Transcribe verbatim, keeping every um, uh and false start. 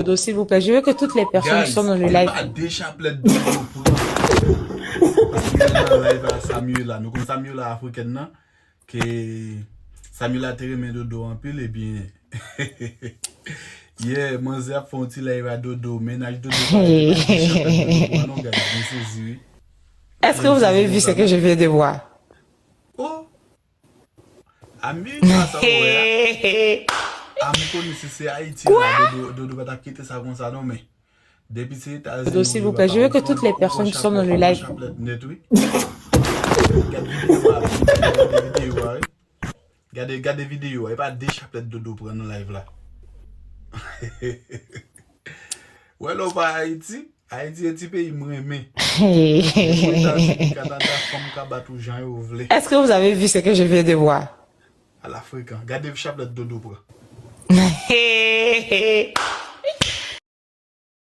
Dodo, s'il vous plaît, je veux que toutes les personnes qui sont dans le live. Pa de chaplèt dodo pran. Paske nan live a Samuela. Nou konn Samuela afrikèn nan. Ke Samuela te renmen dodo anpil, ebyen. Yeah, manzè ap fè yon ti live a dodo. Mennaj dodo pa de chaplèt dodo pran non, guys. Mwen sezi, wi. Est-ce que vous avez vu ce que je viens de voir? Oh! Ami, sa sa wè a. A m konnen si se Ayiti la, dodo, dodo pa t ap kite sa konsa non, men depi se Etazini. Dodo, s'il vous plaît, je veux que toutes les personnes qui sont dans le live. Chaplèt nèt, wi. Gade videyo a, gade videyo a, wi. Gade, gade videyo a, e pa de chaplèt dodo pran nan live la. Wè lè w pa Ayiti, Ayiti e ti peyi m renmen. Etazini, Kanada, fanm ka bat ou jan yo vle. Est-ce que vous avez vu ce que je viens de voir? Ala frekan. Gade chaplèt dodo pran.